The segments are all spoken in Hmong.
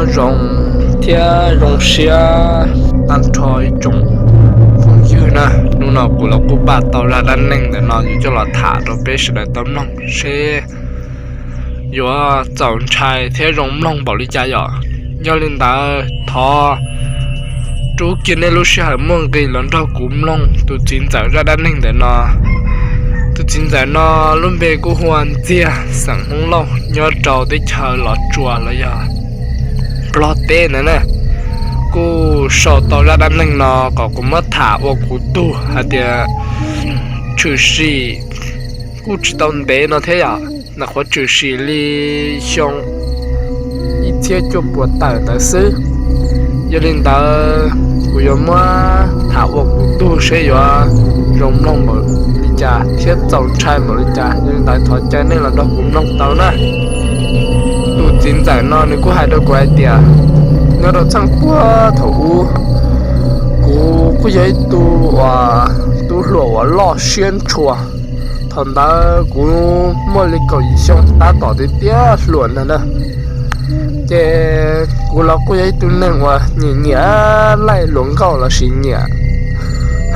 Zoo thiab zoo siab tag nrho ib tsoom phooj ywg na, hnub no kuv los kuj npaj tau zaj dab neeg ntawm no yuav coj los tham rau peb sawv daws tau mloog seb yuav txaus ntshai thiab zoo mloog npaum li cas yom. Yog li ntawd thov rub kiag nej lub sij hawm muaj nqis los nrog kuv mloog tus txiv ntxawm zaj dab neeg ntawm no. Tus txiv ntxawm no lub npe kuj hu ua Ntxiag, xeem Hmoob Lauj, nyob rau teb chaws Los Tsuas los yog Nplog teb ntawd na. Kuj sau tau zaj dab neeg no kom kuv muab tham ua kuv tug hais tias tshwm sim kuj tsis tau ntev no thiab yom, nyuam qhuav tshwm sim li xyoo ib txhiab cuaj puas tawm ntawd xwb. Yog li ntawd kuv yuav muab tham ua kuv tug seb yuav zoo mloog npaum li cas thiab txaus ntshai npaum li cas. Yog li ntawd thov caw nej los nrog kuv mloog tau na. Tus txiv ntxawm no nws kuj hais rau kuv hais tias nyob rau txheej puag thaum ub, kuv kuj yog ib tug uas tub hluas uas loj siab ntshua. Thaum ntawd kuv muaj li kaum yim xyoo tab tom tiav tiav hluas ntag na. Ces kuv los kuj yog ib tug neeg uas nyiam nyiam laij hluas nkauj lossis nyiam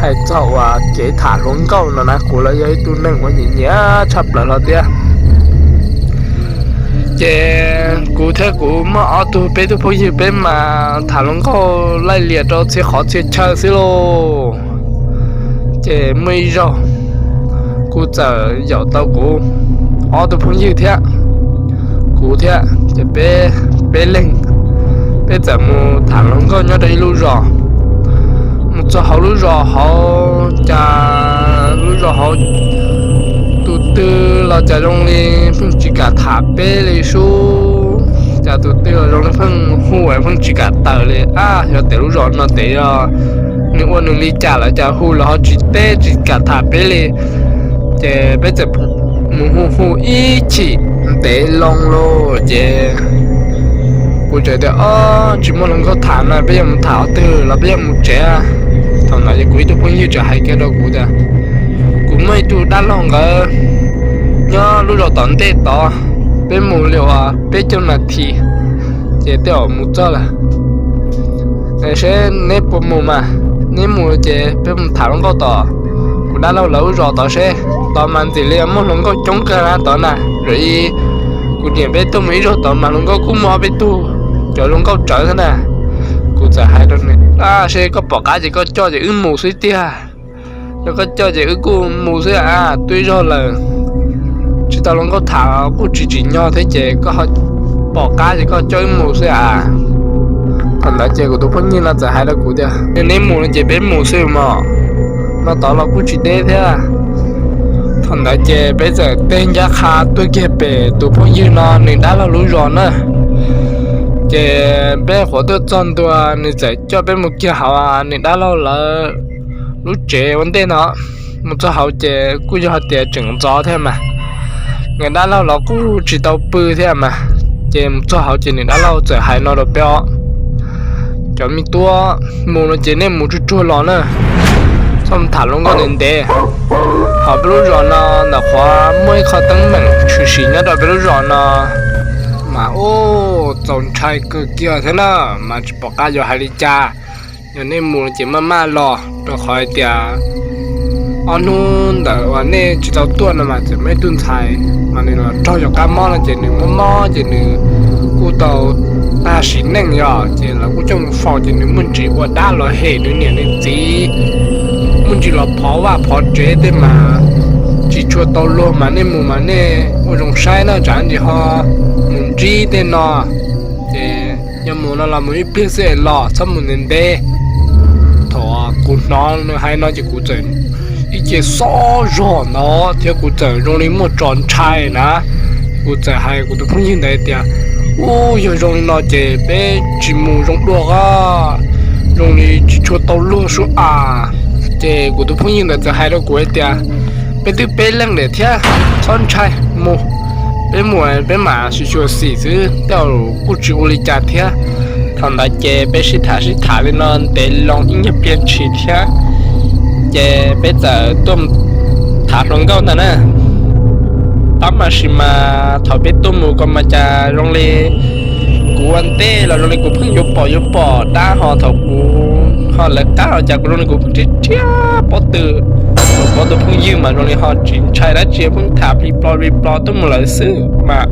hais txog uas kev tham hluas nkauj no na, kuv los yog ib tug neeg uas nyiam nyiam tshaj plaws hlo thiab. Ces kuv thiab kuv muaj ob tug peb tug phooj ywg peb mas tham hluas nkauj laij lias rau txhia qhov txhia chaw xwb lauj. Ces muaj ib zaug kuv txawm yaum tau kuv ob tug phooj ywg thiab, kuv thiab ces peb, peb leeg, peb txawm mus tham hluas nkauj nyob rau ib lub zos. Mus txog hauv lub zos hauv cas lub zos hauv tus twg los cas zoo li pheej tsis kam tham peb li sub, cas tus twg los zoo li pheej hu pheej tsis kam tawm li. Ab, yog tias lub zos no tes yog nws ua nws li cas lawm cas hu los ho tsis teb tsis kam tham peb li. Ces peb txawm mus hu hu ib chim ntev loo lauj ces kuv txawm tias, Ob, tsis muaj hluas nkauj tham na, peb yuav mus tham qhov twg los peb yuav mus tsev. Thaum ntawd ces kuv ib tug phooj ywg txawm hais kiag rau kuv tias, Kuv muaj ib tug dab laug nkawd nyob lub zos tom ntej tod, peb mus li uas peb caug nas this ces tej zaum mus txog lawm. Seb neb puas mus mas, neb mus ces peb mus tham hluas nkauj tom kuv dab laug lawv lub zos tod seb, tod mas ntxim li muaj hluas nkauj coob kawg na tod na. Zaum ib kuv niam peb tuaj mus ib zaug tod mas hluas nkauj kuj muaj ob peb tug, cov zoo nkauj tsawv thiab na. Kuv txawm hais rau nws, Seb koj pom qab ces koj coj ces wb mus xwb tiag. Yog koj coj ces wb kuj mus xwb a, tuaj ib zaug lawm tsis tau hluas nkauj tham kuj tsis tsim nyog thiab ces koj pom qab ces koj coj wb mus xwb a. Thaum ntawd ces kuv tus phooj ywg no txawm hais rau kuv tias, Yog neb mus no ces peb mus xwb mog, no tod los kuj tsis deb thiab. Thaum ntawd ces peb txawm teg ncaj qha tuaj kiag pem tus phooj ywg no nws dab laug lub zos na. Ces peb qhuav tuaj txog ntua nws txawm coj peb mus kiag hauv nws dab laug lawv lub tsev ua ntej no. Mus txog hauv ces kuj yog hais tias tseem ntxov thiab mas, nws dab laug los kuj tsis tau pw thiab mas. Ces mus txog hauv ces nws dab laug txawm hais no rau peb os, Cov me tub, mus no ces nej mus tsuag tsuag los na, txhob mus tham hluas nkauj ntev ntev. Hauv peb lub zos no ntawm qhuav muaj ib qho teeb meem tshwm sim nyob rau peb lub zos no mas ub, txaus ntshai kawg kiag thiab na, mas tsis pom qab yuav hais li cas. Yog nej mus ces maj maj los, rau qhov hais tias ob hnub ntawd uas nej tsis tau tuaj no mas txawm muaj ib tug ntxhais mas nws los raug yog qab mob no ces nws mob mob ces nws kuj tau tag sim neej yog ces lawv kuj coj mus faus ces nws muaj ntsis ua dab los hem nws niam nws txiv, muaj ntsis los phov vaj phov tsev tej mas tsis tshua tau luag mas nej mus mas nej ua zoo saib na, tsam ntsis ho mus ntsib tej no. Ces yog mus no los mus ib pliag xwb es los, txhob mus ntev ntev. Thaum kuv hnov nws hais no ces kuv txawm ib ce xob zog ntawd thiab kuv txawm zoo li muaj tso ntshai na. Kuv txawm hais kuv tus phooj ywg ntawd tias, Ub, yog zoo li no ces peb tsis mus zoo dua, zoo li tsis tshua tau luag sub as. Ces kuv tus phooj ywg ntawd txawm hais rau kuv hais tias, Peb twb peb leej lawm thiab, txhob ntshai, mus, peb mus peb mam xyuas xyuas xim xwb, tej zaum kuj tsis ua li cas thiab. Thaum ntawd ces peb sib tham sib tham li no ntev loo ib nyuag pliag ntshis thiab, ces peb txawm tuaj thav hluas nkauj ntag na. Tab mas sis mas thaum peb tuaj mus ko mas cas zoo li kuv Ua ntej los zoo li kuv pheej yuav pom yuav pom dab ho thaum kuv ho lawv qab los cas kuv zoo li kuv pheej rhiab rhiab pob tw. Kuv tus phooj ywg mas zoo li ho tsis ntshai dab tsi, pheej tham plig plo plig plo tuaj mus lawm xwb mas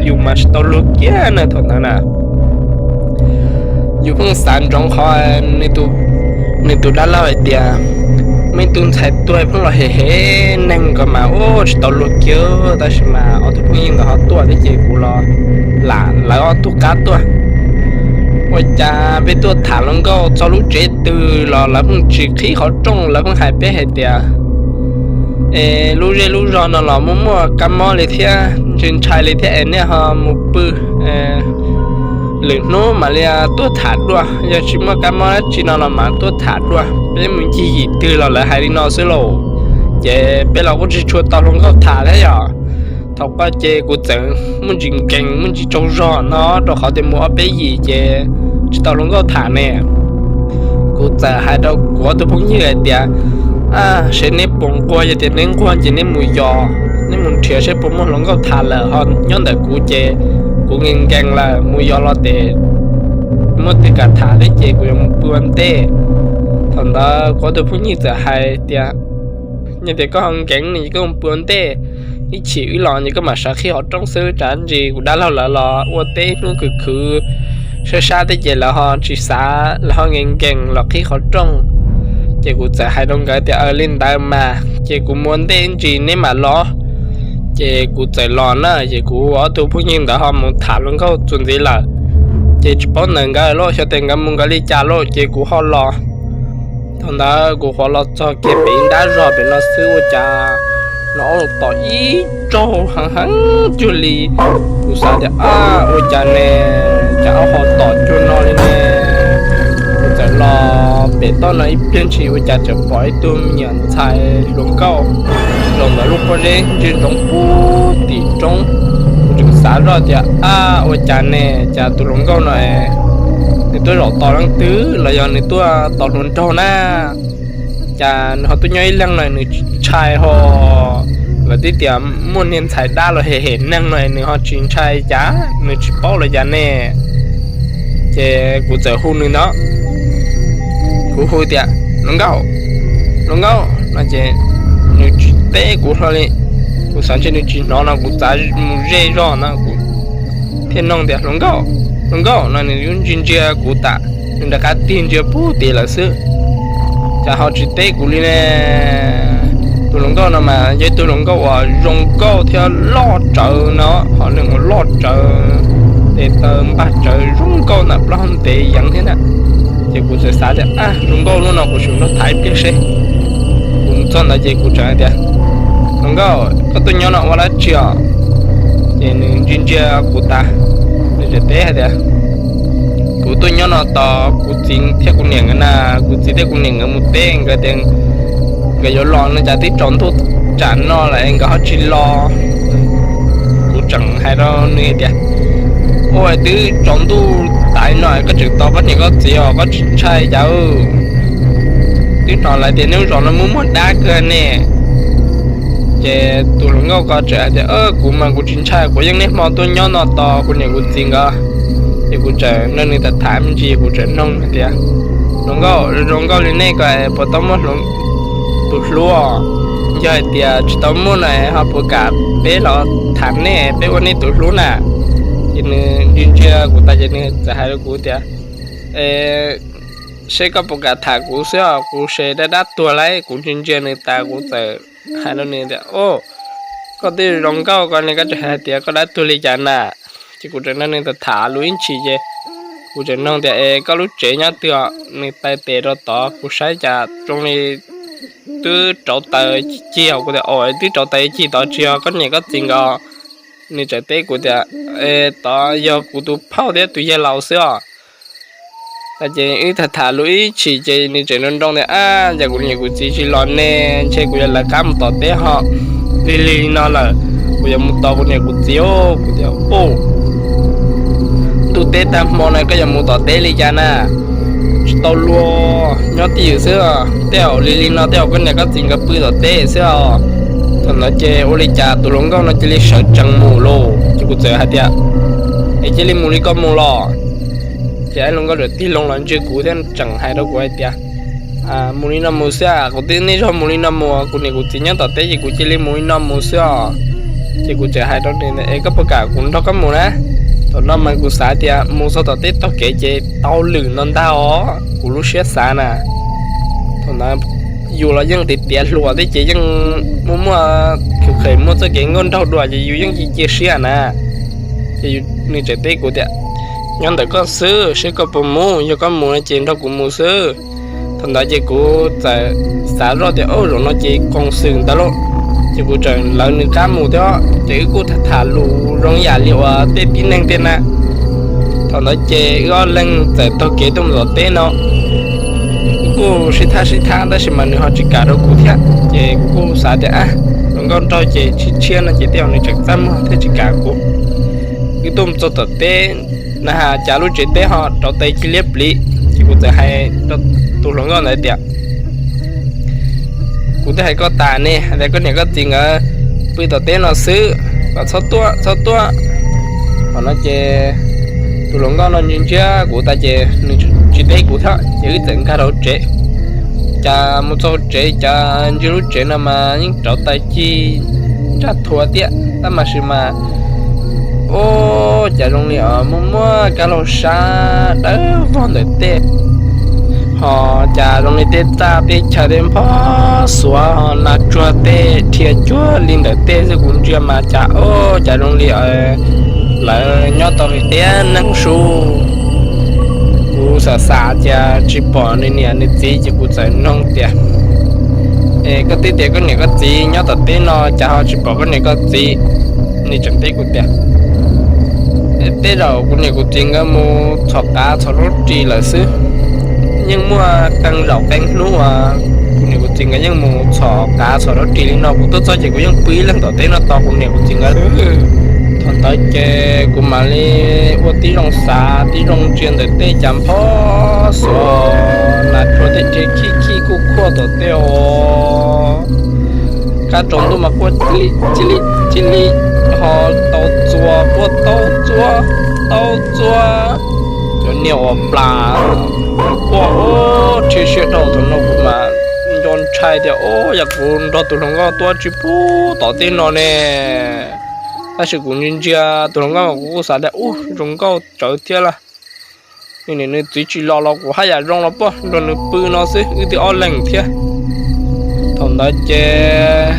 yus mas tsis tau luag kiag na thaum ntawd na. Yus pheej xav ntsoov qhov nws tus dab laug hais tias muaj ib tug ntxhais tuag pheej los hem hem neeg ko mas ua tsis tau luag kiag, tab sis mas ob tug phooj ywg ntawd ho tuaj thiab ces kuv los lam lawv ob tug qab tuaj. Ua cas peb tuaj tham hluas nkauj txog lub tsev twg los lawv pheej tsis qhib qhov rooj, lawv pheej hais peb hais tias es lub zej lub zog no los muaj muaj kab mob li thiab ntshai ntshai li thiab es nej ho mus pw lwm hnub mam li tuaj tham dua, yog tsis muaj kab mob dab tsi no los mam tuaj tham dua, peb mus ncig yim twg los lawv hais li no xwb lauj. Ces peb los kuj tsis tshua tau hluas nkauj tham thiab yom. Thaum ko ces kuv txawm muaj ntsis nkees muaj ntsis tsaug zog no rau qhov tias mus ob peb yim ces tsis tau hluas nkauj tham ne. Kuv txawm hais rau kuv ob tug phooj ywg hais tias seb neb puas nquag, yog tias neb nquag ces neb mus yos, neb mus nrhiav seb puas muaj hluas nkauj tham lawm ho nyob ntawm kuv ces kuv nkees nkees lawm, mus yos los tes muaj twg kam tham thiab ces kuv yuav mus pw ua ntej. Thaum ntawd kuv ob tug phooj ywg txawm hais tias yog tias koj ho nkees no ces koj mus pw ua ntej, ib chim wb los ces koj mam sawv qhib qhov rooj xwb, tsam ntsis kuv dab laug lawv los ua teb hnub khwv khwv sab sab thiab ces lawv ho tsis xav, lawv ho nkees nkees los qhib qhov rooj. Ces kuv txawm hais rau nkawd tias li ntawd mas ces kuv mus ua ntej ntsis neb mam los. Ces kuv txawm los na, ces kuv ob tug phooj ywg ntawd ho mus tham hluas nkauj txuas ntxiv lawm. Ces tsis paub ntawm nkawd lawm, xyov tias nkawd mus nkawd li cas lawm ces kuv ho los. Thaum ntawd kuv qhuav los txog kiag pem ib nrab zog pem no xwb ua cas hnov tom ib tsaug heev heev cuag li. Kuv xav tias ab ua cas ne, cas ab ho tom cuag no li ne. Kuv txawm los pem toj no ib pliag ntshis ua cas txawm pom ib tug me nyuam ntxhais hluas nkauj zaum ntawm lub pob zeb ntsia ntsoov puag tim roob. Kuv tseem xav zoj tias ab ua cas ne, cas tus hluas nkauj no nws tuaj zaum tos leej twg los yog nws tuaj tos hluas nraug na. Cas nws ho tuaj nyob ib leeg no nws tsis ntshai ho, lawv twb tias muaj niag ntxhais dab los hem hem neeg no nws ho tsis ntshai, cas nws tsis paub los cas ne. Ces kuv txawm hu nws no, kuv hu tias hluas nkauj, hluas nkauj no ces nws tsis teb kuv hlo li. Kuv xav ntshe nws tsis hnov no kuv txav mus ze zog no kuv thiaj nug tias hluas nkauj, hluas nkauj no nws ntsia ntsia kuv tas, nws rov qab tig ntsia puag tim lawm xwb. Cas ho tsis teb kuv li ne. Tus hluas nkauj no mas yog ib tug hluas nkauj uas zoo nkauj thiab loj tsawv no, ho nws mus loj tsawv, tes taw npag tsawv zoo nkauj ntawm plaub hau ntev yeev thiab na. Ces kuv txawm xav tias ab zoo nkauj lub no kuv sim nrog tham ib pliag seb. Kuv mus txog ntawd ces kuv tseem hais tias hluas nkauj koj tuaj nyob no ua dab tsi os? Ces nws ntsia ntsia kuv tas, nws txawm teb hais tias kuv tuaj nyob no tos kuv txiv thiab kuv niam nkawd na, kuv txiv thiab kuv niam nkawd mus teb nkawd tias nkawd yuav los no cas twb tsaus ntuj tsam no lawm nkawd ho tsis los. Kuv tseem hais rau nws tias ua twb tsaus ntuj tas no koj tseem tos koj niam koj txiv os, koj tsis ntshai cas? Twb hnov lawv tias neb lub zos no muaj muaj dab kawg ne. Ces tus hluas nkauj ko tseem hais tias kuv mas kuv tsis ntshai, kuv yeej niaj hmo tuaj nyob no tos kuv niam kuv txiv nkawd. Ces kuv tseem nrog nws tham tham me ntsis, kuv tseem nug hais tias hluas nkauj, zoo nkauj li nej ko puas tau muaj tus hlub os? Yog hais tias tsis tau muaj no ho puas kam peb los tham nej, peb ua nej tus hlub na? Ces nws ntsia ntsia kuv tas ces nws txawm hais rau kuv tias seb koj puas kam tham kuv xwb os, kuv se dab dab tuag lauj. Kuv ntsia ntsia nws tas kuv txawm hais rau nws tias koj twb zoo nkauj ko ne koj tseem hais tias koj dab tuag li cas na? Ces kuv tseem nrog nws tham tham lus ib ntshis ces kuv tseem nug tias es koj lub tsev nyob twg os? Nws taw tes rau tod kuv saib cas zoo li twb rauv taws cig. Kuv tias o twb rauv taws cig tod tsis yog koj niam koj txiv nkawd? Nws txawm teb kuv tias es tod yog kuv tus phauj thiab tus yawg laus xwb os. Ces wb tham tham lus ib ntshis ces nws tseem nroo nroo tias ab yog kuv niam kuv txiv tsis los ne ntshe kuv yuav lawv qab mus tom teb ho. Lig lig li no lawm, kuv yuav mus tos kuv niam kuv txiv. Kuv tias u, ntuj teb tag hmo no koj yuav mus tom teb li cas na? Tsis tau luag, nyob twj ywm xwb, tej zaum lig lig no tej zaum koj niam koj txiv nkawd pw tom teb xwb os. Thaum ntawd ces ua li cas tus hluas nkauj no cia li sawv tsees mus lauj. Ces kuv txawm hais tias es cia li mus li koj mus los. Ces hluas nkauj txawm tig loo los ntsia kuv thiab tseem hais rau kuv hais tias, mus li no mus xwb, kuv twb neb zog mus li no mus, kuv niam kuv txiv nyob tom teb ces kuv cia li mus li no mus xwb os. Ces kuv txawm hais rau nws, es koj puas kam kuv nrog koj mus na? Thaum no mas kuv xav tias mus txog tom teb taug kev ces tau lwm no ntag os, kuv lub siab xav na. Thaum ntawd yus los yeej tiav tiav hluas thiab ces yeej muaj muaj, khwv qhwv muaj txoj kev nkauj nraug dua ces yus yeej cia cia siab na. Ces nws txawm teb kuv tias, nyob ntawm koj xwb, seb koj puas mus, yog koj mus no ces nrog kuv mus xwb. Thaum ntawd ces kuv txawm xav zoj tias, o, zaum no ces koom xwm ntawd lauj. Ces kuv txawm lawv nws qab mus thiab, ces wb kuj tham tham lus zoo yam li uas tej tib neeg tiag na. Thaum ntawd ces wb ob leeg txawm taug kev tuaj mus tom teb no, kuv kuj sib thab sib thab tab sis mas nws ho tsis kam rau kuv thiab. Ces kuv kuj xav tias, hluas nkauj nraug ces tshiab tshiab no ces tej zaum nws tseem txaj muag thiab tsis kam kuv. Wb tuaj mus txog tom teb na, cas lub tsev teb ho rauv taws cia liab pliv. Ces kuv txawm hais rau tus hluas nkauj ntawd tias, kuv twb hais koj tas ne, hais tias koj niam koj txiv nkawd pw tom teb no xwb, kom txhob tuaj txhob tuaj. Thaum no ces tus hluas nkauj no ntsia ntsia kuv tas ces nws tsis teb kuv thiab ces wb txawm nkag rau tsev. Cas mus txog tsev cas ntsia lub tsev no mas yeej rauv taws ci ntsaj thuav tiag tab mas sis mas, o, cas zoo li muaj muaj kab laug sab dawb vog ntawm tej, ho cas zoo li tej txaj tej chaw tej npog xuav ho nas tsuag tej dhia cuag li ntawm tej xwb. Kuv ntsia mas cas, o, cas zoo li lawv nyob tau li tiag neeg su. Kuv xav xav tias tsis pom nws niam nws txiv ces kuv txawm nug tias, es koj twb tias koj niam koj txiv nyob tom teb no cas ho tsis pom koj niam koj txiv? Nws tseem teb kuv tias, tej zaum kuv niam kuv txiv nkawd mus txhom qav txhom zaub ris lawm xwb. Yeej muaj qee zaum qee hnub uas kuv niam kuv txiv nkawd yeej mus txhom qav txhom zaub ris li no, kuv tuaj txog ces kuv yeej pw ib leeg tom teb no tos kuv niam kuv txiv nkawd. Thaum ntawd ces kuv mam li ua tib zoo xav tib zoo ntsia ntawm tej cas npog xuav nas tsuag tej dej khib khib kuj khuaj tom tej os. Kab tsaus ntuj mas quaj cia li cia li ho tau txua, quaj tau txua, tau txua. Cov niag uas plas quaj, o, rhia siab dhau. Thaum no kuv mas nco ntshai tias, o, yog kuv nrog tus hluas nkauj tuaj tsis pub tom tej no ne. Tab sis kuv ntsia ntsia tus hluas nkauj kuv kuj xav tias, u, zoo nkauj tsawv thiab lawm. Nws niam nws txiv tsis los los kuv haj yam zoo los poj nrog nws pw no xwb, wb twb ob leeg thiab. Thaum ntawd ces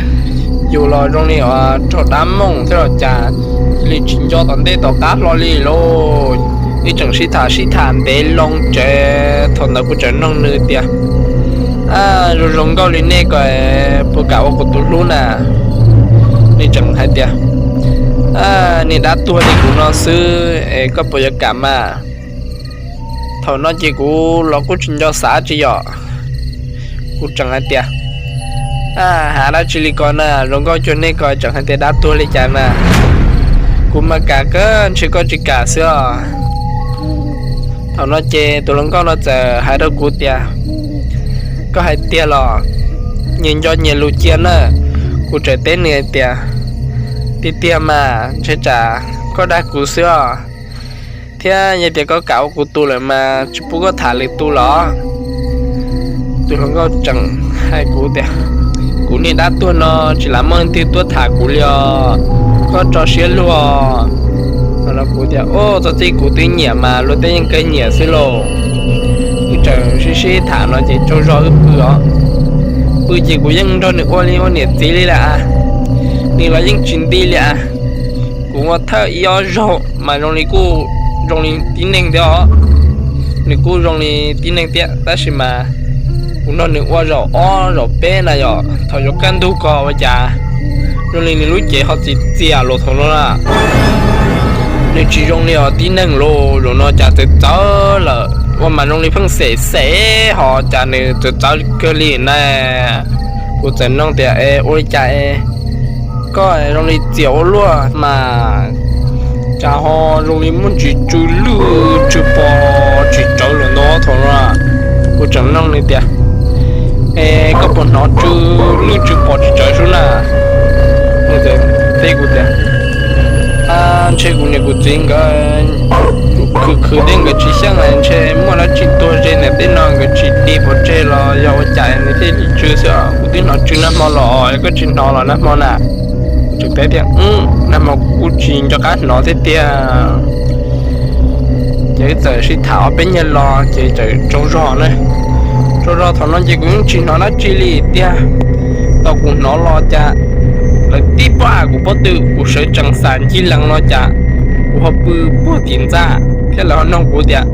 yus los zoo li uas raug dab mooj thiab los cas, cia li tsis nco tom ntej tom qab hlo li lauj. Wb tseem sib tham sib tham ntev loo tsev, thaum ntawd kuv tseem nug nws tias, zoo zoo nkauj li nej ko puas kam ua kuv tus hlub na? Nws tseem hais tias, niag dab tuag li kuv no xwb es koj puas yuav kam mas? Thaum no ces kuv los kuj tsis nco xav tsis yom. Kuv tseem hais tias, hais dab tsi li ko na, zoo nkauj cuag nej ko tseem hais tias dab tuag li cas na? Kuv mas kam kawg ntshe koj tsis kam xwb os. Thaum no ces tus hluas nkauj no txawm hais rau kuv tias, koj hais tiag los? Nyias nco nyias lus cia na. Kuv txawm teb nws hais tias, tiag tiag mas ntshe tsam koj dag kuv xwb os, thiab yog tias koj kam ua kuv tus lawm mas tsis pub koj tham lwm tus los? Tus hluas nkauj tseem hais kuv tias, kuv niag dab tuag no tsis lam muaj leej twg tuaj tham kuv li os, koj tso siab luag. Thaum no kuv tias, o, txog txij kuv twb nyiam mas luag tej yeej kawg nyiam xwb lauj. Wb tseem sib sib tham no ces tsaug zog wb pw os. Pw ces kuv yeej nrog nws ua li ua niam txiv li lawm, nws los yeej tsis nti li. Kuv ua thawj ib ob zaug mas zoo li kuj zoo li tib neeg thiab os. Nws kuj zoo li tib neeg thiab tab sis mas kuv nrog nws ua zaum ob zaum peb na yom, thaum yuav kaj ntug ko ua cas zoo li nws lub cev ho txias txias los thaum no na. Nws tsis zoo li os tib neeg los zaum no cas txawv txawv lawm, ua mas zoo li pheej xem xem ho cas nws txawv txawv kawg li na. Kuv txawm nug tias, es ua li cas es koj zoo li txias ua luaj mas, cas ho zoo li muaj ntsis tsw lwj tsw pos tsis tsawv lawm no thaum no? Kuv tseem nug nws tias, es koj puas hnov tsw lwj tsw pos tsis tsawv sub na? Nws txawm teb kuv tias, a, Ntshe kuv niam kuv txiv nkawd khwv khwv tej nkawd tsis xyeej, ntshe muaj dab tsi tuag ze ntawm tej no nkawd tsis di pov tseg los yog ua cas nws thiaj li tsw xwb. Kuv twb hnov tsw nag hmo los, koj tsis hnov los nag hmo na? Tseem teb tias, nag hmo kuv kuj tsis nco qab hnov thiab tiag. Ces wb txawm sib tham ob peb nyuag los ces txawm tsaug zog na. Tsaug zog thaum no ces kuv yeej tsis hnov dab tsi li tiag. Tau kuv hnov los cas lawv tib pob av kuv pob tw, kuv sawv tsees xav ncig lees los cas kuv ho pw puag tim ntxa, thiab lawv ho nug kuv tias,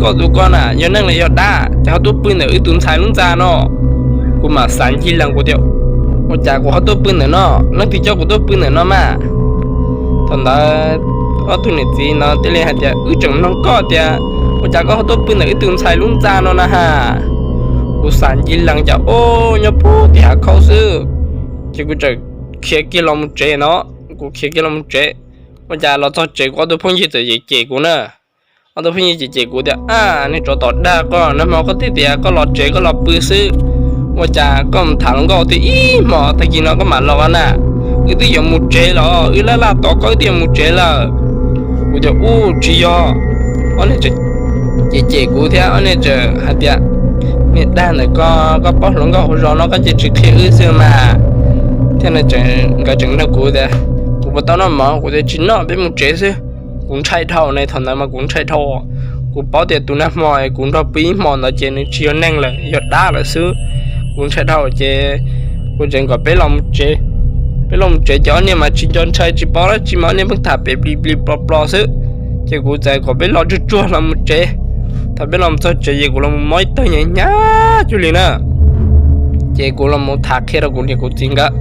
koj tus koj na yog neeg los yog dab, cas ho tuaj pw ntawm wb tus ntxhais lub ntxa no? Kuv mam xav ncig lees kuv tias, ua cas kuv ho tuaj pw ntawm no? Leej twg coj kuv tuaj pw ntawm no mas? Thaum ntawd ob tug niam txiv no thiaj li hais tias, wb tseem nug koj tias, ua cas koj ho tuaj pw ntawm wb tus ntxhais lub ntxa no na ha? Kuv xav ncig lees cas ub nyob puag tim hav khauj xwb. Ces kuv txawm khiav kiag los mus tsev no. Kuv khiav kiag los mus tsev, ua cas los txog tsev kuv ob tug phooj ywg txawm cem cem kuv na. Ob tug phooj ywg cem cem kuv tias, a, nej tsov tom dag, koj nag hmo koj twb tias koj los tsev koj los pw xwb, ua cas koj mus tham hluas nkauj twb ib hmos tag kis no koj mam los na? Wb twb yuav mus tsev los, wb laj laj tos koj wb twb yuav mus tsev lawm. Kuv tias, ub, tsis yog. Ob niag cem cem kuv thiab ob niag txawm hais tias, niag dag ntawm koj, koj paub hluas nkauj hauv zos no koj cia tsis qhia wb xwb mas. Thiab nkawd tseem nug kuv tias kuv puas tau noj mov, kuv tias tsis noj, peb mus tsev xwb. Kuv ntshai dhau na, thaum ntawd mas kuv ntshai dhau. Kuv paub tias tus nag hmo kuv nrog pw ib hmos ntawd ces nws tsis yog neeg lawm, yog dab lawm xwb. Kuv ntshai dhau ces kuv tseem kom peb los mus tsev. Peb los mus tsev ces ob niag mas tsis nco ntshai tsis paub dab tsi mas ob niag pheej tham pem plis plis plos plos xwb. Ces kuv txawm kom peb los tsuag tsuag los mus tsev. Thaum peb los txog tsev ces kuv los mob ib tawg hnyav hnyav cuag li na. Ces kuv los mus tham qhia rau kuv niam kuv txiv nkawd.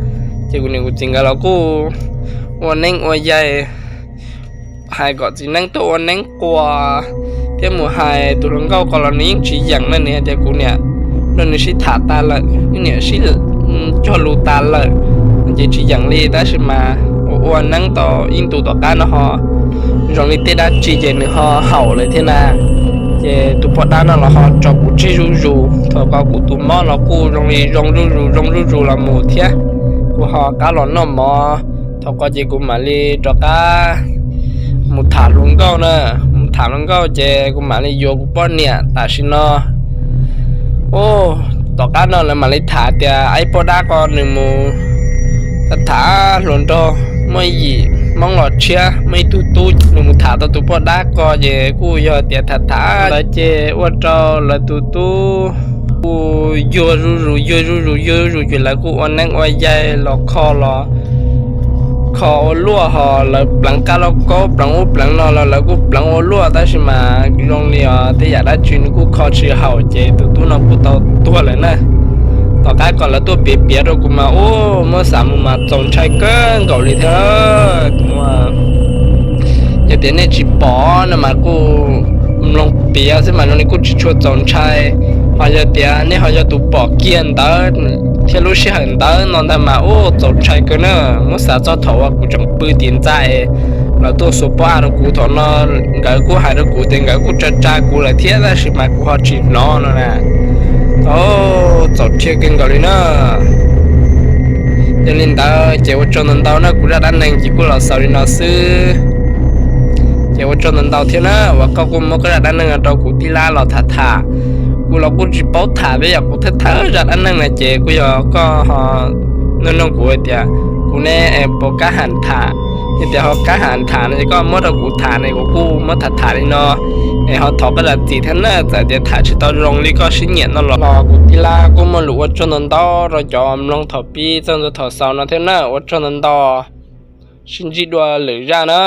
Ces kuv niam kuv txiv nkawd los kuj ua neeb ua yaig hais kom txiv neeb tuaj ua neeb quas thiab mus hais tus hluas nkauj ko los nws yeej tsis yeem na. Nws hais tias kuv niam nrog nws sib tham tas lawm, wb niam sib cog lus tas lawm, ces tsis yeem li. Tab sis mas ua ua neeb tau ib ntus tom qab no ho zoo li tej dab tsi ces nws ho haum lawm thiab na. Ces tus poj dab no los ho tso kuv tseg zuj zus, thaum ko kuv tus mob los kuj zoo li zoo zuj zus zoo zuj zus los mus thiab. Kuv ho qab los noj mov, thaum ko ces kuv mam li rov qab mus tham hluas nkauj na. Mus tham hluas nkauj ces kuv mam li yuav kuv poj niam tam sim no. Tom qab no lawv mam li tham tias ib poj dab ko nws mus tham hluas nraug, muaj ib yim Hmoob los tshiab, muaj ib tug tub, nws mus tham tau tus poj dab ko ces kuj yog tias tham tham ntawd ces ua rau lawv tus tub kuj yuag zuj zus yuag zuj zus yuag zuj zus ces lawv kuj ua neeb ua yaig los kho los kho ua luaj, ho lawv pleev qab lauj kaub pleev ub pleev no los lawv kuj pleev ua luaj, tab sis mas zoo li os tej yam dab tsi nws kuj kho tsis haum ces tus tub no kuj tau tuag lawm na. Tom qab kom lawv tuaj piav piav rau kuv mas ub, muab xav mus mas txaus ntshai kawg nkaus li thiab. Yog tias nej tsis pom no mas kuj mloog piav xwb mas zoo li kuj tsis tshua txaus ntshai. Ho yog tias nej ho yog tus pom kiag ntawd thiab lub sij hawm ntawd no ntag mas ub, txaus ntshai kawg na. Muab xav txog thaum uas kuv tseem pw tim ntxa es lawv tuaj xuas pob av rau kuv thaum no, nkawd kuj hais rau kuv tias nkawd kuj tsa tsa kuv lawm thiab tab sis mas kuv ho tsis hnov no na. Txaus rhiab kawg nkaus li na. Yog li ntawd ces ua tsaug ntau ntau na, kuv zaj dab neeg ces kuj los xaus li no xwb. Ces ua tsaug ntau ntau thiab na uas koj kuj muab koj zaj dab neeg no rau kuv tij laug los tham tham. Kuv los kuj tsis paub tham, peb yog kuv thawj thawj zaj dab neeg na ces kuj yog koj ho nug nug kuv hais tias kuv ne puas kab ham tham. Yog tias ho kab ham tham no ces koj muab rau kuv tham ne kuv kuj muab tham tham li no. Es ho thov koj zam txim thiab na, txawm tias tham tsis tau zoo li koj siab nyiam no los kuv tij laug kuj muaj lus ua tsaug ntau ntau rau cov mloog thaum pib txog ntua thaum xaus no thiab na, ua tsaug ntau ntau. Sib ntsib dua lwm zaj na.